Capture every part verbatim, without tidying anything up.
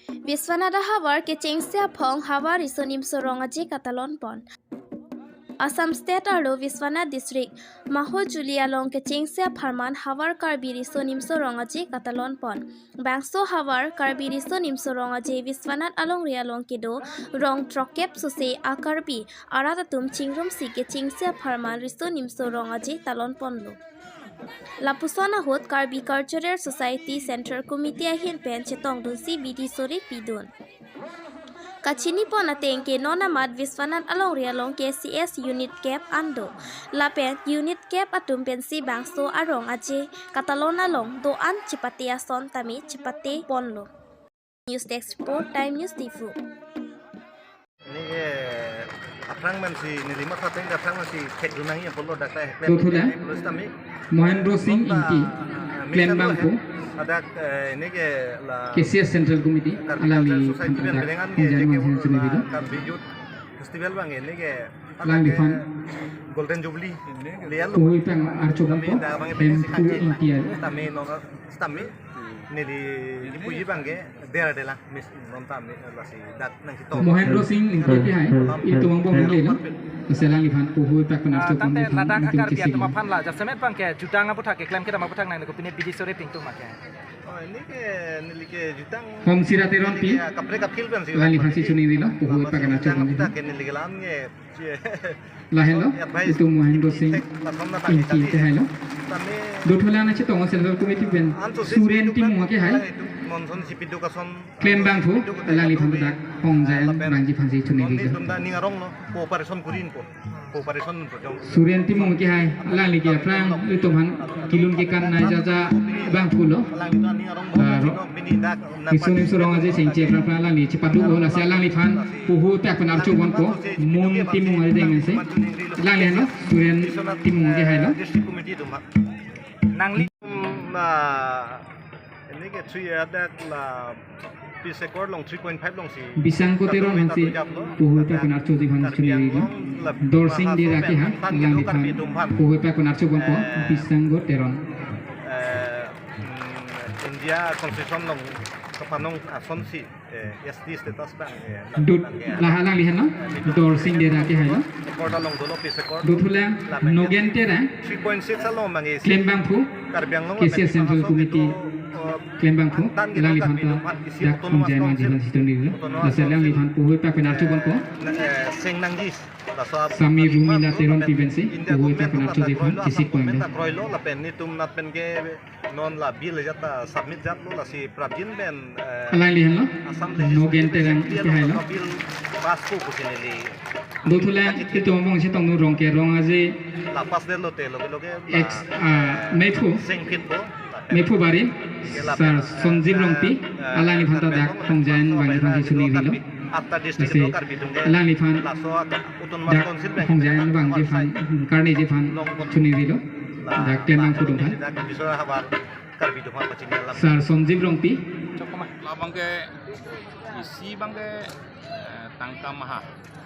Biswanath ahavar kechengsi aphong havar riso nimso rong aje katalon pon. Assam State arlo Biswanath District Mahojoli along kechengsi apharman havar Karbi riso nimso rong aje katalon pon. Bangso havar Karbi riso nimso rong aje Biswanath alongri along kedo rong throkkep sose a-Karbi arat atum chingrumsi kechengsi apharman riso nimso rong aje talon ponlo. Lapuson ahut Karbi Cultural Society Central Committee ahin pen chetongdunsi bidi sore pidun. Kachini pon ateng ke non amat Biswanath alongri along K C S unit kep an do. Lapen unit kep atum pensi bangso arong aje katalon along do-an chepate ason tame chepate ponlo. News Desk Report, Time News Diphu. Neke aphrang mansi neli matha ateng ke aphrang mansi thekdun nangji apotlo dak ta heklem. Dothu la. Neli pulo sitame. Mohendro Singh Ingti, ah, klembangpo. Adak, eh, neke la K C S Central Committee, Karbi alangli Cultural Society pen dak belengan ke hongjan jeke vangsi ulo chunibilo. Karbi Youth Festival abang neke alangliphan Golden Jubilee lian lo. Puhui pang archo ponpo, kami dak abang Hemphu Ingti. Sitame non, sitame neli kipuji abang ke dera dela mis non tame lasi dak nangchetong. Mohendro Singh Ingti pi hai, itum angbong neli lo. Lasi alangliphan puhui pang pen archo pon. Tangte ladak itum a-Karbi kisik atum aphan la jasemet abang ke jutang aputhak keklem kedam aputhak nang ko pine bidi sore pingtung make. Oh, neke neli ke jutang. Hong Sira Teronpi. Ya, kaprek kapril pensi. Alangliphan si chunirilo, puhui pang pen archo pon. Jutang aputhak ke neli ke lam nge. Lahenlo, itum Mohendro Singh Ingti ke hailo. Dothu la nangchetong Central Committee pen Suren Timung ke hai. Klembangpo, alangliphan dak hongjan vangji aphansi chunirilo. Suren Timung ke hai, alangli ke aphrang itum aphan kelun kekan nai jaja bangphulo. Aro riso nimso rong aje chengche aphrang aphrang alangli chepadu-o, lasi alangliphan puhui pang pen archo ponpo, Mun Timung arideng pensi. Alangli henlo, Suren Timung ke hailo. Nangli. Na, neke three adak la Peace Accord along three point five alongsi. Bisangko Teron aphansi puhui pang pen archoji aphan chunirilo. Dorsing Dera ke hai, alangliphan puhui pang pen archo ponpo, Bisangko Teron. Eh, mm, India Constitution along kapanong asonsi, eh, S T status abang, eh, dut abang ke, la alangli henlo, Dorsing Dera ke hailo. Accord along dolo Peace Accord. Dothu la Nogen Terang. Three point six along abang ke klembangpo, Karbi Anglong K C S Central Committee klembangpo, alangliphan ta dak hongjan vangji aphansi chunirilo. Lasi alangliphan puhui pang pen archo ponpo. Eh, seng nangji. Sami Rumila Teronpi pensi puhui pang pen archoji aphan kisik ponlo. Kroilo lapen netum nat pen ke non la bill ajat ta submit jatlo lasi prabin pen, eh, alangli henlo, Assam Legislative Nogen Terang Assembly ke hailo. Bill pass ko pusi neli. Dothu la itum angbong chetongdun rong ke rong aje. La pass detlo te loge loge la, ex, ah, Meiphu. Sengphin po. Meiphu Barim, Sar Sonjib Rongpi, alangliphan ta dak hongjan vangji aphansi chunirilo. Lasi alangliphan dak hongjan vangji aphan, karneji aphan chunirilo. Dak klembangpo atum aphan. Sar Sonjib Rongpi. Labang ke isi abang ke, eh, tangka maha.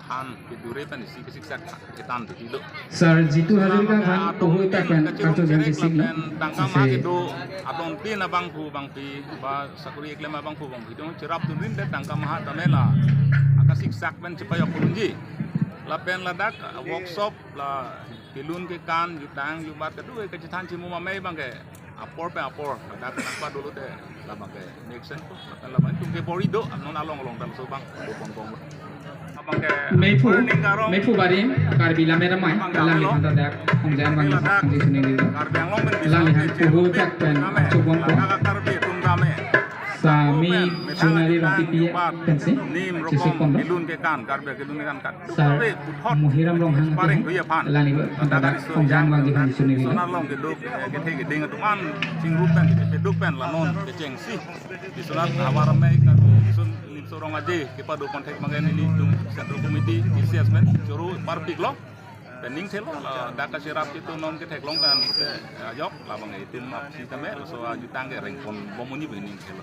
Han kedure pen isi kesiksak ketan dothulo. Sar Jitu Hazarika aphan puhui pang pen archo jam kisik lo. Tangka maha kedo adon tin abangphu abangpi ba sakori keklem abangphu abangpi dong cherapdunrin te tangka maha tame la akasiksak pen chepajok pon unji. Lapen ladak workshop la kelun kekan jutang jubat kedo kechethan chimum amei abang ke apor pen apor, dak nangpadolo te, labang ke next time ko, labang itum ke bor-i do, non along along dam so abang, do pon pon. Labang ke Meiphu, Meiphu Barim, Karbi Lammet Amei, alangliphan ta dak hongjan vangji aphansi chunirilo. Karbi Anglong pen alangliphan puhui pang pen archo ponpo. Dak Karbi atum kame. Sami Chunari Rongpipi pensi kisik ponlo. Kelun kekan, Karbi kelun kekan kat. Sar Muhiram Ronghang ke hai, alangliphan ta dak hongjan vangji aphansi chunirilo. Sonarlong keduk, eh, kethe keding atum an chingrum pen, keduk pen la non kechengsi. Biswanath ahavar amei Karbi riso nimso rong aje kepado ponthek abang ke nelitum Central Committee, K C S pen choro parpiklo. Pen ning thelo, la dak kacherap itum non ketheklong pen, eh, ajok labang itum apsi tame laso ajutang ke rengpon bom unji pen ning thelo.